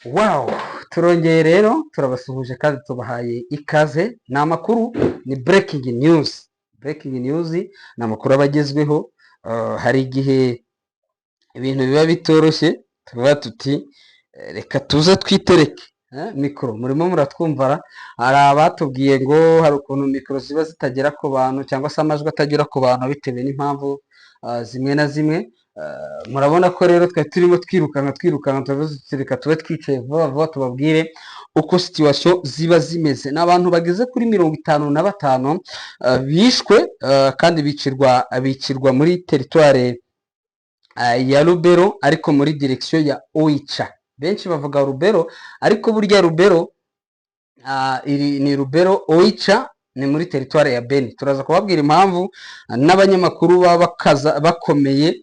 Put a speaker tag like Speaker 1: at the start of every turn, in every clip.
Speaker 1: Wow, turongeye rero turabasuhuje kandi tubahaye ikaze. Ni amakuru, ni breaking news. Breaking news ni amakuru aba agezweho. Hari igihe ibintu biba bitoroshye, tuvuga tuti "Reka tuze twitereke mikoro." Murimo muratwumva. Hari abatubwiye ngo hari ukuntu mikoro ziba zitagera ku bantu cyangwa se amajwi atagera ku bantu bitewe n'impamvu zimwe na zimwe. Murabona ko rero twari turimo twirukanka twirukanka, turavuze tuti reka tube twicaye vuba vuba tubabwire uko situation ziba zimeze. Ni abantu bageze kuri 55 bishwe, kandi bicirwa muri territoire ya Lubero, ariko muri direction ya Oicha. Benshi bavuga Rubero, ariko burya Rubero iri ni Rubero Oicha, ni muri territoire ya Beni. Turaza kubabwira impamvu n'abanyamakuru baba bakaza bakomeye,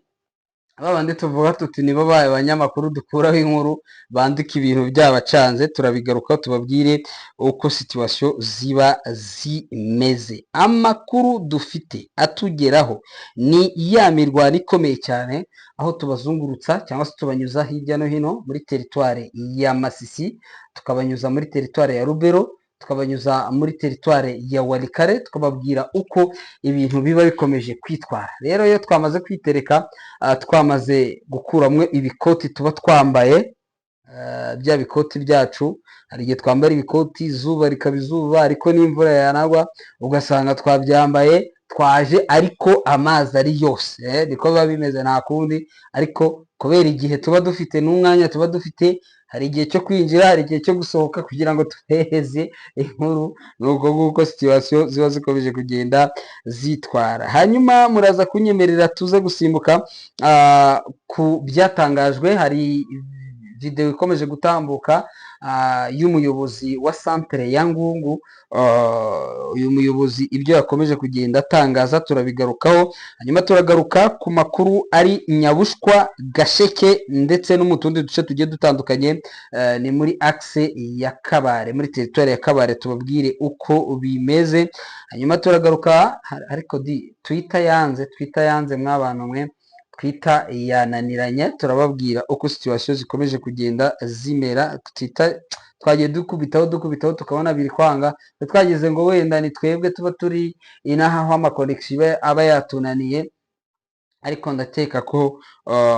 Speaker 1: babandi tuvuga tuti nibo baye abanyamakuru dukuraho inkuru, bandika ibintu byabacanze. Turabigarukaho tubabwire uko situation ziba zimeze. Amakuru dufite atugeraho ni ya mirwano ikomeye cyane, aho tubazungurutsa cyangwa se tubanyuza hirya no hino muri territoire ya Masisi, tukabanyuza muri territoire ya Rubero, tukabanyuza muri territoire ya Walikale, tukababwira uko ibintu biba bikomeje kwitwara. Rero iyo twamaze kwitereka, twamaze gukuramo ibikoti tuba twambaye, bya bikoti byacu. Hari igihe twambara ibikoti izuba rikaba izuba, ariko n'imvura yanagwa ugasanga twabyambaye twaje, ariko amazi ari yose. Niko biba bimeze, nta kundi. Ariko kubera igihe tuba dufite n'umwanya tuba dufite, hari igihe cyo kwinjira, hari igihe cyo gusohoka kugira ngo tuhereze inkuru. Ni uko nguko situation ziba zikomeje kugenda zitwara. Hanyuma muraza kunyemerera tuze gusimbuka ku byatangajwe. Hari videwo ikomeje gutambuka y'umuyobozi wa santere ya Ngungu. Uyu muyobozi ibyo yakomeje kugenda atangaza turabigarukaho. Hanyuma turagaruka ku makuru ari Nyabushwa, Gasheke ndetse no mu tundi duce tugiye dutandukanye, ni muri axe ya Kabare, muri territoire ya Kabare, tubabwire uko bimeze. Hanyuma turagaruka, ariko di Twitter yanze, Twitter yanze mwabantu mwe, Twitter yananiranye. Turababwira uko situation zikomeje kugenda zimera. Twitter twagiye dukubitaho dukubitaho, tukabona biri kwanga. Twageze ngo wenda ni twebwe tuba turi inaha aho ama connexion aba yatunaniye, ariko ndakeka ko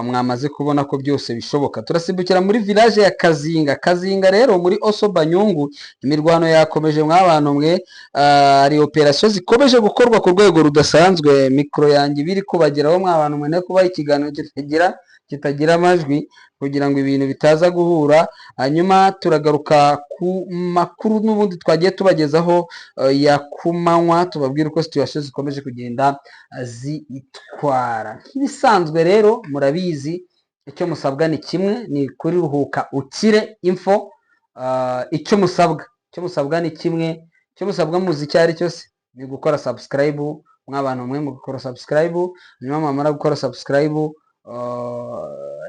Speaker 1: mwamaze kubona ko byose bishoboka. Turasimbukira muri village ya Kazinga. Kazinga rero muri Oso Banyungu, imirwano yakomeje mwabantu mwe. Hari operation zikomeje gukorwa ku rwego rudasanzwe. Mikoro yanjye biri kubageraho mwabantu mwe, kuba ikiganiro kitagira amajwi kugira ngo ibintu bitaza guhura. Hanyuma turagaruka ku makuru n'ubundi twagiye tubagezaho ya kumanywa, tubabwira uko situation zikomeje kugenda zitwara. Nk'ibisanzwe rero murabizi, icyo musabwa ni kimwe, ni kuri Ruhuka Ukire Info. Icyo musabwa ni kimwe, icyo musabwa muzi icyo ari cyo se? Ni gukora subscribe mwabantu mwe, mu gukora subscribe. Hanyuma mwamara gukora subscribe,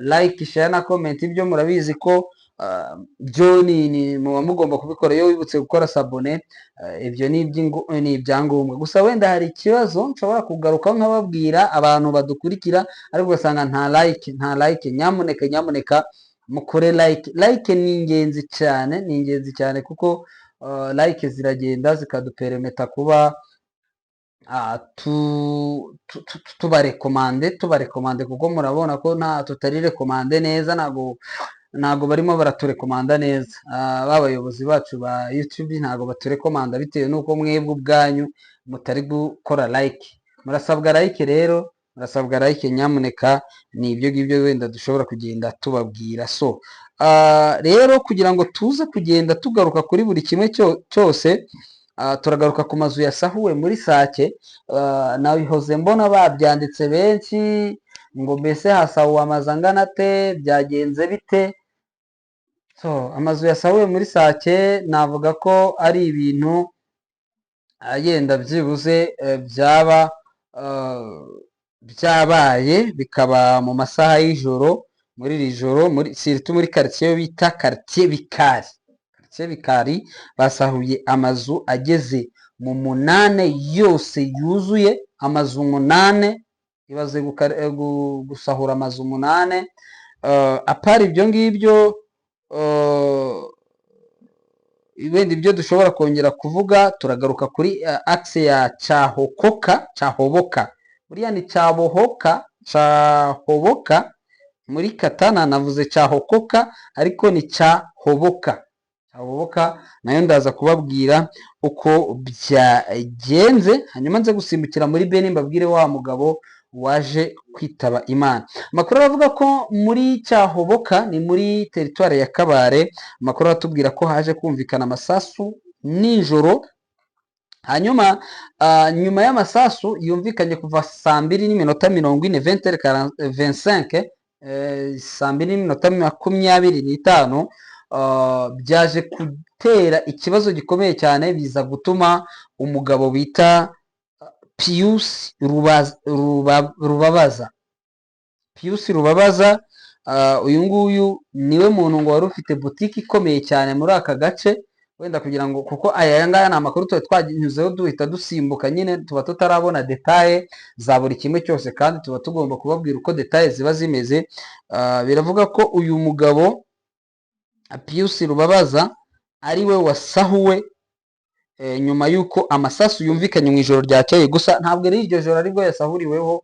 Speaker 1: like, share na comment. Ibyo murabizi ko byo ni muba mugomba kubikora. Iyo wibutse gukora s'abonner, ibyo ni ibyangombwa. Gusa wenda hari ikibazo nshobora kugarukaho nkababwira abantu badukurikira, ariko ugasanga nta like, nta like. Nyamuneka, nyamuneka mukore like. Like ni ingenzi cyane, ni ingenzi cyane, kuko like ziragenda zikadupermetta kuba tubarecommande, tubarecommande, kuko murabona ko nta tutari recommandé neza. Ntabwo barimo baraturecommanda neza. Ba bayobozi bacu ba YouTube ntabwo baturecommanda bitewe n'uko mwebwe ubwanyu mutari gukora like. Murasabwa like rero, murasabwa like nyamuneka. Ni ibyo ngibyo wenda dushobora kugenda tubabwira. So rero kugira ngo tuze kugenda tugaruka kuri buri kimwe cyose, turagaruka ku mazu yasahuwe muri Sake. Nabihoze mbona babyanditse benshi ngo mbese hasahuwe amazu angana ate, byagenze bite? So amazu yasahuwe muri Sake navuga ko ari ibintu yenda byibuze byaba byabaye, bikaba mu masaha y'ijoro, muri iri joro, muri surtout muri quartier bita quartier Bikari. Quartier Bikari basahuye amazu ageze mu munane yose yuzuye, amazu umunane. Ibaze gusahura amazu umunane. À part ibyo ngibyo, wenda ibyo dushobora kongera kuvuga, turagaruka kuri axe ya Cyahokoka, Cyahoboka, buriya ni Cyabohoka, Cyahoboka muri Katana. Navuze Cyahokoka ariko ni Cyahoboka. Cyahoboka nayo ndaza kubabwira uko byagenze, hanyuma nze gusimbukira muri Beni mbabwire wa mugabo waje kwitaba Imana. Amakuru aravuga ko muri Cyahoboka, ni muri teritwari ya Kabare, amakuru aratubwira ko haje kumvikana amasasu nijoro. Hanyuma nyuma y'amasasu yumvikanye kuva saa 2:40, 20h25, saa 2:25, byaje gutera ikibazo gikomeye cyane, biza gutuma umugabo bita Pius Rubabaza, Pius Rubabaza, uyu nguyu niwe muntu ngo wari ufite butike ikomeye cyane muri aka gace. Wenda kugira ngo, kuko aya ngaya ni amakuru tuba twanyuzeho duhita dusimbuka nyine, tuba tutarabona détails za buri kimwe cyose, kandi tuba tugomba kubabwira uko détails ziba zimeze. Biravuga ko uyu mugabo Pius Rubabaza ari we wasahuwe nyuma y'uko amasasu yumvikanye mu ijoro ryakeye. Gusa ntabwo ari iryo joro aribwo yasahuriweho,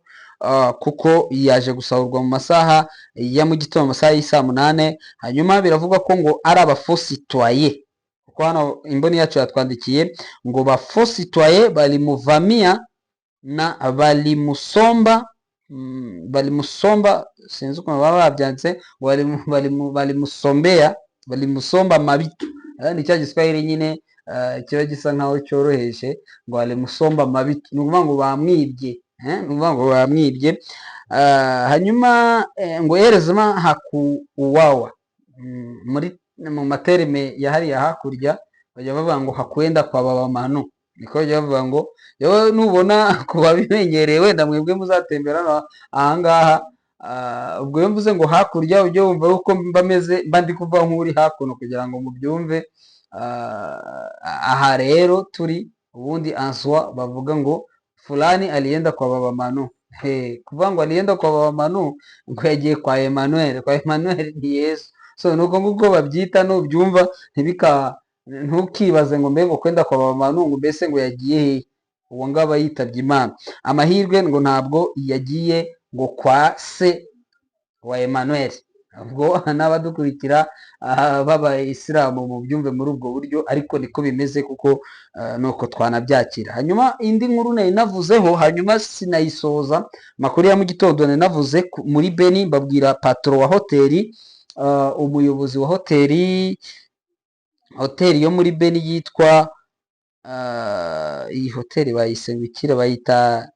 Speaker 1: kuko yaje gusahurwa mu masaha ya mu gitondo, mu masaha y'isaa 8. Hanyuma biravugwa ko ngo ari aba faux citoyens, kuko hano imboni yacu yatwandikiye ngo ba faux citoyens balimuvamia na balimusomba, balimusomba, sinzi ukuntu baba babyanditse, ngo balimusombea, balimusomba mabitu. Ni cya Giswahili nyine kiba gisa nkaho cyoroheje, ngo balimusomba mabitu, ni ukuvuga ngo bamwibye, ni ukuvuga ngo bamwibye. Hanyuma ngo heureusement hakuuawa. Muri mu ma termes ya hariya hakurya bajya bavuga ngo hakwenda kwa baba Manu, niko bajya bavuga ngo yewe nubona ku babimenyereye, wenda mwebwe muzatembera hano ahangaha. Ubwo iyo mvuze ngo hakurya, ujye wumva uko mba meze, mba ndi kuvuga nk'uri hakuno kugira ngo mubyumve. Aha rero turi ubundi answa bavuga ngo fulani alienda kwa baba Manu. He, kuvuga ngo alienda kwa baba Manu, ngo yagiye kwa Emmanuel, kwa Emmanuel ni Yesu. So nuko nguko babyita, nubyumva ntibika ntukibaze ngo mbe ngo kwenda kwa baba Manu, ngo mbese ngo yagiye hehe? Uwo ngabo aba yitabye Imana. Amahirwe ngo ntabwo yagiye ngo kwa se wa Emmanuel. Ubwo n'abadukurikira b'Abayisilamu mubyumve muri ubwo buryo, ariko niko bimeze kuko nuko twanabyakira. Hanyuma indi nkuru nari navuzeho, hanyuma sinayisoza, amakuru ya mu gitondo nari navuze muri Beni, mbabwira patron wa hoteli, umuyobozi wa hoteli, hoteli yo muri Beni yitwa, iyi hoteli bayise ngo bayita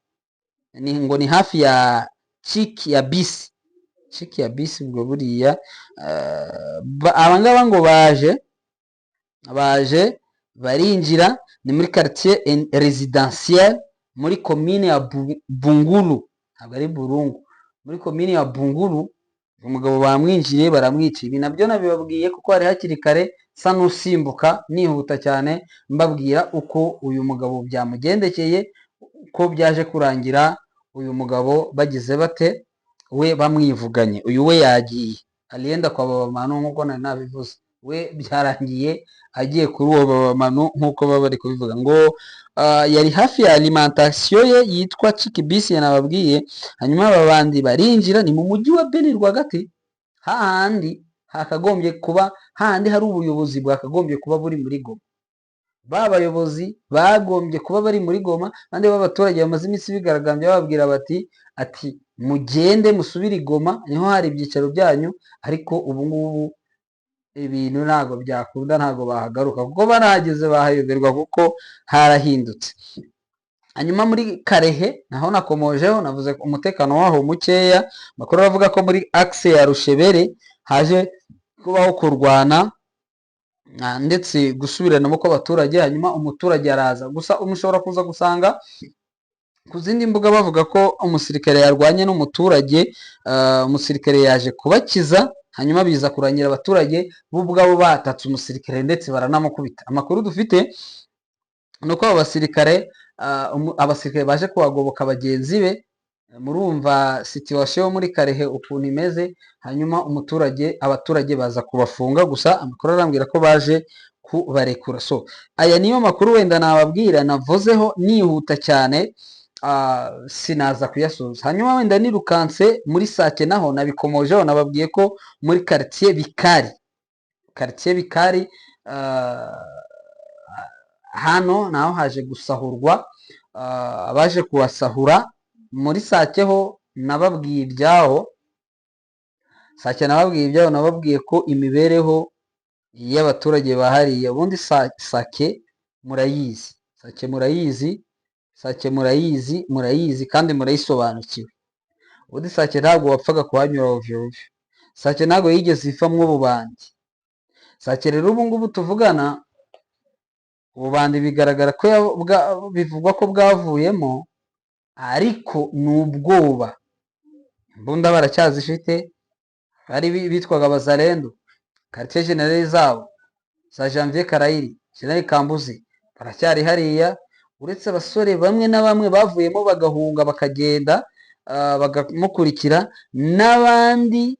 Speaker 1: ni ngo ni hafi ya Chiki ya bisi, Chiki ya bisi. Ubwo buriya abangaba ngo baje barinjira, ni muri quartier résidentielle muri commune ya Bungulu, ntabwo ari Burungu, muri commune ya Bungulu. Umugabo bamwinjiye baramwica. Ibi nabyo nabibabwiye kuko hari hakiri kare, sa n'usimbuka nihuta cyane mbabwira uko uyu mugabo byamugendekeye, ko byaje kurangira uyu mugabo bagize bate, we bamwivuganye. Uyu we yagiye, alienda kwa baba Manu, nk'uko nari nabivuze, we byarangiye agiye kuri uwo baba Manu, nk'uko baba bari kubivuga ngo yari hafi ya alimentation ye yitwa Chikibisi nababwiye. Hanyuma aba bandi barinjira, ni mu mujyi wa Beni rwagati, hahandi hakagombye kuba, hahandi hari ubuyobozi bwakagombye kuba buri muri Goma. Ba bayobozi bagombye kuba bari muri Goma, kandi b'abaturage bamaze iminsi bigaragambya bababwira bati ati mugende musubire i Goma, niho hari ibyicaro byanyu. Ariko ubu ngubu ibintu ntabwo byakunda, ntabwo bahagaruka, kuko barahageze bahayoberwa kuko harahindutse. Hanyuma muri Karehe naho nakomojeho, navuze ko umutekano waho mukeya. Amakuru aravuga ko muri axe ya Rushebere haje kubaho kurwana ndetse gusubiranamo kw'abaturage. Hanyuma umuturage araza, gusa mushobora kuza gusanga ku zindi mbuga bavuga ko umusirikare yarwanye n'umuturage, umusirikare yaje kubakiza, hanyuma biza kurangira abaturage bo ubwabo batatse umusirikare ndetse baranamukubita. Amakuru dufite ni uko abo basirikare, abasirikare baje kuhagoboka bagenzi be. Murumva situation yo muri Kalehe ukuntu imeze. Hanyuma umuturage, abaturage baza kubafunga, gusa amakuru arambwira ko baje kubarekura. So aya niyo makuru wenda nababwira navuzeho nihuta cyane, sinaza kuyasoza. Hanyuma wenda nirukanse muri Sake, naho nabikomojeho, nababwiye ko muri quartier Bikari, quartier Bikari, hano naho haje gusahurwa. Abaje kuhasahura muri Sake ho nababwiye ibyaho. Sake nababwiye ibyaho, nababwiye ko imibereho y'abaturage bahariye ubundi Sake murayizi, Sake murayizi, Sake murayizi, murayizi kandi murayisobanukiwe. Ubundi Sake ntabwo wapfaga kuhanyura ovyo ovyo. Sake ntabwo yigeze ivamwo ububandi. Sake rero ubu ngubu tuvugana, ububandi bigaragara ko bivugwa ko bwavuyemo, ariko ni ubwoba. Imbunda baracyazifite, bari bitwaga Bazalendo, quartier général zabo za Janvier Karayiri, General Kambuzi baracyari hariya, uretse abasore bamwe na bamwe bavuyemo bagahunga bakagenda, bakamukurikira, n'abandi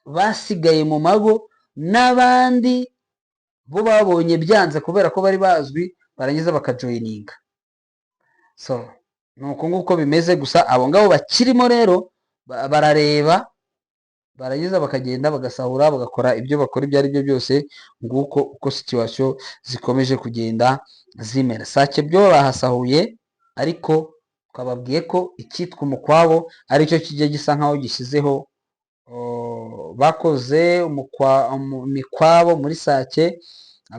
Speaker 1: basigaye mu mago, n'abandi bo babonye byanze kubera ko bari bazwi, barangiza bakajoyininga. So ni uko nguko bimeze. Gusa abo ngabo bakirimo rero barareba, barangiza bakagenda bagasahura, bagakora ibyo bakora ibyo ari byo byose. Nguko uko situation zikomeje kugenda zimera. Sake byo bahasahuye, ariko twababwiye ko icyitwa umukwabo aricyo kijya gisa nkaho gishyizeho. Bakoze imikwabo muri Sake,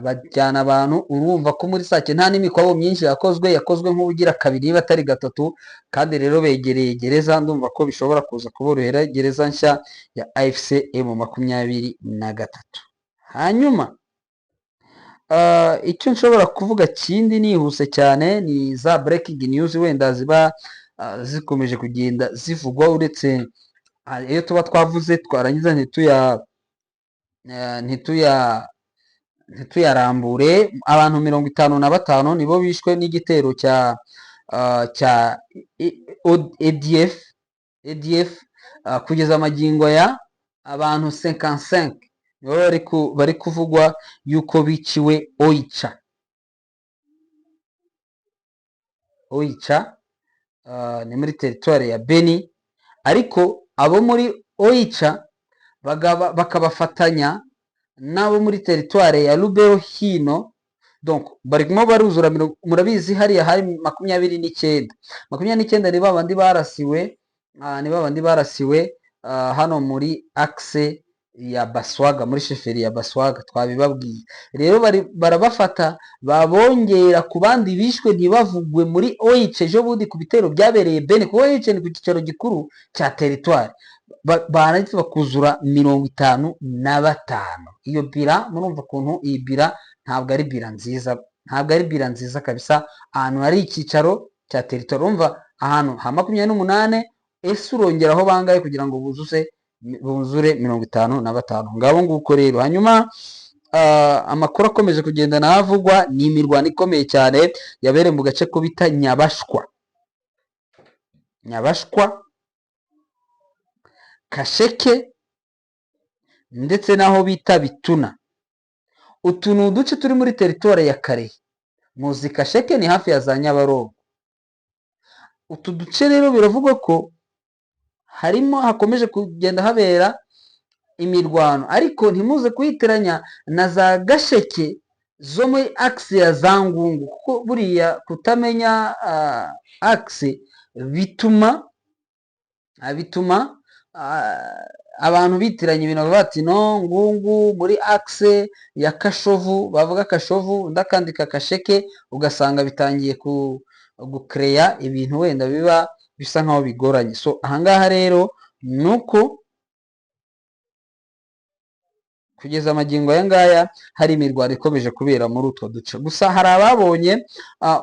Speaker 1: bajyana abantu. Urumva ko muri Sake nta n'imikwabo myinshi yakozwe, yakozwe nk'ubugira kabiri niba atari gatatu. Kandi rero begereye gereza, ndumva ko bishobora kuza kuborohera, gereza nshya ya AFC M23. Hanyuma icyo nshobora kuvuga kindi nihuse cyane ni za breaking news wenda ziba zikomeje kugenda zivugwa, uretse iyo tuba twavuze twarangiza ntituyarambure. Abantu 55 nibo bishwe n'igitero cya ADF. ADF, kugeza amagingo ya abantu 55 nibo bari kuvugwa yuko biciwe Oicha. Oicha ni muri teritwari ya Beni, ariko abo muri Oicha bakabafatanya n'abo muri teritwari ya Lubero hino. Donc barimo baruzura. Murabizi hariya hari 29. 29 ni babandi barasiwe, ni babandi barasiwe hano muri axe ya Baswaga, muri chefferie ya Baswaga, twabibabwiye. Rero barabafata babongera ku bandi bishwe ntibavugwe muri Oicha ejo bundi ku bitero byabereye Beni, kuko Oicha ni ku cyicaro gikuru cya teritwari. Barangiza bakuzura 55. Iyo bilan, murumva ukuntu iyi bilan ntabwo ari bilan nziza, ntabwo ari bilan nziza kabisa. Ahantu hari icyicaro cya teritwari, urumva ahantu ha 28, ese urongeraho bangahe kugira ngo buzure 55? Ngabo nguko rero. Hanyuma amakuru akomeje kugenda nahavugwa ni imirwano ikomeye cyane yabereye mu gace ko bita Nyabashwa, Nyabashwa, Kasheke ndetse n'aho bita Bituna. Utu ni uduce turi muri teritwari ya Kalehe. Muzi Kasheke ni hafi ya za Nyabarongo. Utu duce rero biravugwa ko harimo hakomeje kugenda habera imirwano, ariko ntimuze kuyitiranya na za Gasheke zo muri axe ya za Ngungu, kuko buriya kutamenya axe bituma abantu bitiranya ibintu, bavuga bati no Ngungu muri axe ya Kashovu, bavuga Kashovu undi akandika Kasheke, ugasanga bitangiye gukereya ibintu wenda biba bisa nkaho bigoranye. So ahangaha rero nuko kugeza amagingo aya ngaya hari imirwano ikomeje kubera muri utwo duce. Gusa hari ababonye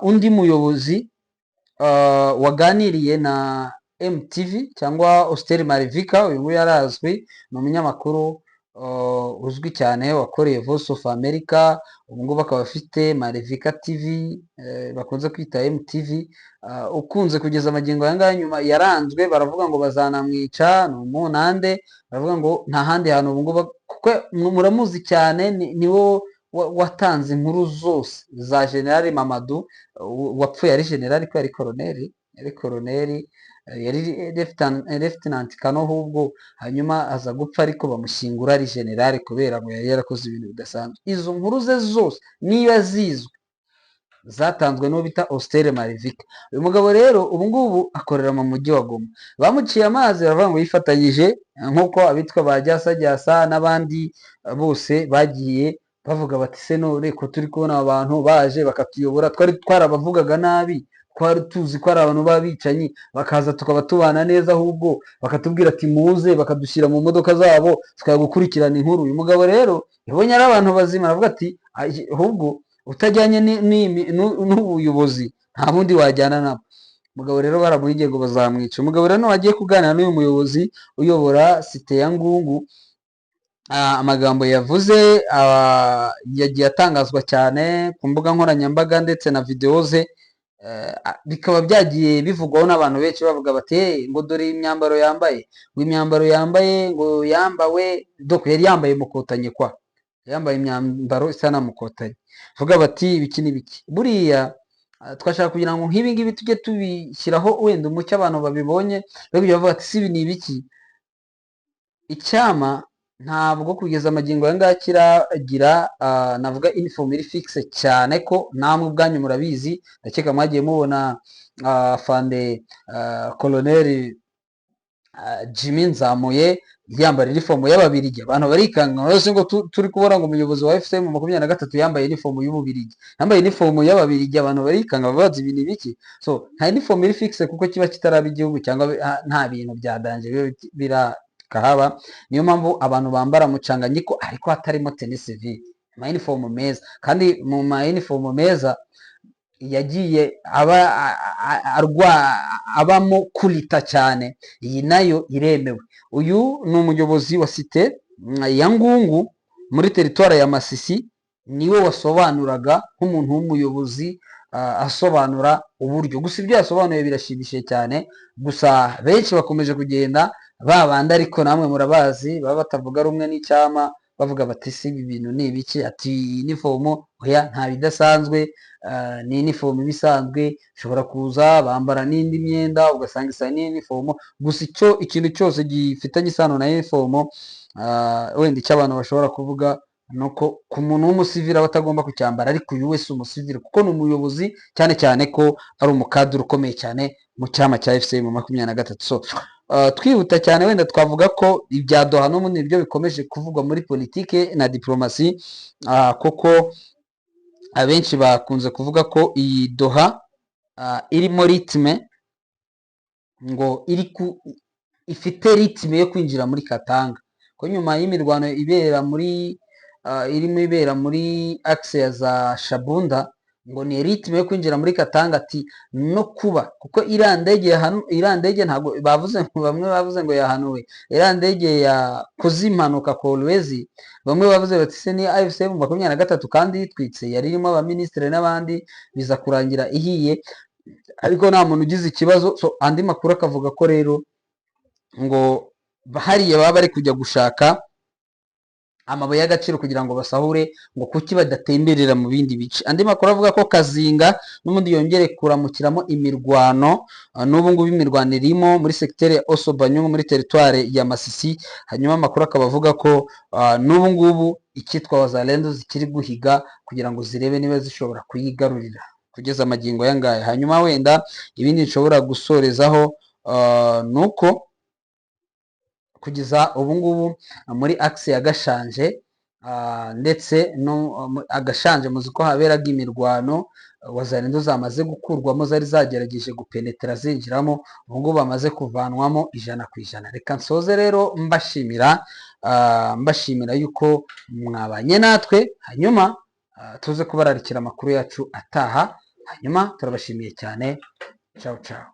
Speaker 1: undi muyobozi waganiriye na MTV cyangwa Austin Malivika, uyu nguyu arazwi, ni umunyamakuru. uzwi cyane wakoreye Voice of America, ubu ngubu akaba afite Malevika TV, bakunze kwita MTV, ukunze kugeza amagingo aya ngaya nyuma yaranzwe, baravuga ngo bazanamwica, ni umunande, baravuga ngo nta handi hantu ubu ngubu, kuko muramuzi cyane, niwo watanze inkuru zose za General Mamadou wapfuye ari general, ko yari koroneri, yari koroneri, yari lieutenant colonel ahubwo, hanyuma aza gupfa ariko bamushyingura ari general kubera ngo yari yarakoze ibintu bidasanzwe. Izo nkuru ze zose niba zizwi zatanzwe n'uwo bita Austère Malivika. Uyu mugabo rero ubu ngubu akorera mu mujyi wa Goma. Bamuciye amazi, baravuga ngo yifatanyije nk'uko abitwa ba Jyasa Jyasa n'abandi bose bagiye bavuga bati: "Se none ko turi kubona aba bantu baje bakatuyobora, twari twarabavugaga nabi, twari tuzi ko ari abantu b'abicanyi, bakaza tukaba tubana neza, ahubwo bakatubwira ati muze, bakadushyira mu modoka zabo tukajya gukurikirana inkuru." Uyu mugabo rero yabonye ari abantu bazima, aravuga ati: "Ahubwo utajyanye n'ubuyobozi nta bundi wajyana nabo." Umugabo rero baramuhigiye ngo bazamwica. Umugabo rero wagiye kuganira n'uyu muyobozi uyobora cité ya Ngungu, amagambo yavuze yagiye atangazwa cyane ku mbuga nkoranyambaga ndetse na videwo ze, bikaba byagiye bivugwaho n'abantu benshi, bavuga bati: "Hey, ngo dore imyambaro yambaye, ngo imyambaro yambaye, ngo yambawe doko yari yambaye mukotanyi, kwa yambaye imyambaro isa na mukotanyi." Vuga bati ibiki n'ibiki. Buriya twashaka kugira ngo nk'ibi ngibi tujye tubishyiraho wenda umucyo, abantu babibonye bari bavuga ati: "Si ibi ni ibiki?" Icyama ntabwo kugeza amagingo aya ngaya kiragira, navuga, uniform iri fixe, cyane ko namwe ubwanyu murabizi, ndakeka mwagiye mubona afande koloneli Jimmy Nzamuye yambara inifomu y'Ababirigi, abantu barikanga bose ngo turi kubona ngo umuyobozi wa FCM 23 yambaye inifomu y'Ububirigi, yambaye inifomu y'Ababirigi, abantu barikanga babaza ibintu ibiki. So nta inifomu iri fixe kuko kiba kitaraba igihugu cyangwa nta bintu bya danger biba birakahaba. Niyo mpamvu abantu bambara mucanganyiko ariko hatarimo tenue civile, ama inifomu meza. Kandi mu ma inifomu meza yagiye aba arwa abamo kurita cyane, iyi nayo iremewe. Uyu ni umuyobozi wa cité ya Ngungu muri teritwari ya Masisi, niwe wasobanuraga nk'umuntu w'umuyobozi, asobanura uburyo. Gusa ibyo yasobanuye birashimishije cyane. Gusa benshi bakomeje kugenda babanda, ariko namwe murabazi, baba batavuga rumwe n'icyama, bavuga bati: "Si ibi bintu ni ibiki?" Ati: "Inifomo oya, nta bidasanzwe, ni inifomo iba isanzwe, ishobora kuza bambara n'indi myenda ugasanga isa n'inifomo." Gusa icyo ikintu cyose gifitanye isano na inifomo, wenda icyo abantu bashobora kuvuga ni uko ku muntu w'umusivili aba atagomba kucyambara, ariko uyu wese umusivili kuko ni umuyobozi, cyane cyane ko ari umukadiri ukomeye cyane mu cyama cya FCM 23. So twihuta cyane, wenda twavuga ko ibya Doha n'ubundi nibyo bikomeje kuvugwa muri politike na diplomasi, kuko abenshi bakunze kuvuga ko iyi Doha irimo rythme, ngo iri ku ifite rythme yo kwinjira muri Katanga, ko nyuma y'imirwano ibera muri irimo ibera muri axe ya za Shabunda, ngo ni rythme yo kwinjira muri Katanga. Ati no kuba kuko iriya ndege iriya ndege ntabwo bavuze, bamwe bavuze ngo yahanuwe, iriya ndege yakoze impanuka Kolwezi, bamwe bavuze bati: "Se ni AFC 23 kandi yitwitse yari irimo abaminisitiri n'abandi?" Biza kurangira ihiye ariko nta muntu ugize ikibazo. So andi makuru akavuga ko rero ngo hariya baba bari kujya gushaka amabuye y'agaciro kugira ngo basahure, ngo kuki badatemberera mu bindi bice. Andi makuru avuga ko Kazinga n'ubundi yongere kuramukiramo imirwano, n'ubu ngubu imirwano irimo muri segiteri ya Oso-Banyungu muri teritware ya Masisi. Hanyuma amakuru akaba avuga ko n'ubu ngubu icyitwa Wazalendo zikiri guhiga kugira ngo zirebe niba zishobora kuyigarurira kugeza amagingo aya ngaya. Hanyuma wenda ibindi nshobora gusorezaho ni uko kugeza ubu ngubu muri axe ya Gashanje, ndetse no Agashanje muzi ko haberaga imirwano, Wazalendo zamaze gukurwamo, zari zagerageje gupenetera zinjiramo, ubu ngubu bamaze kuvanwamo 100%. Reka nsoze rero mbashimira, mbashimira yuko mwabanye natwe, hanyuma tuze kubararikira amakuru yacu ataha. Hanyuma turabashimiye cyane. Ciao ciao.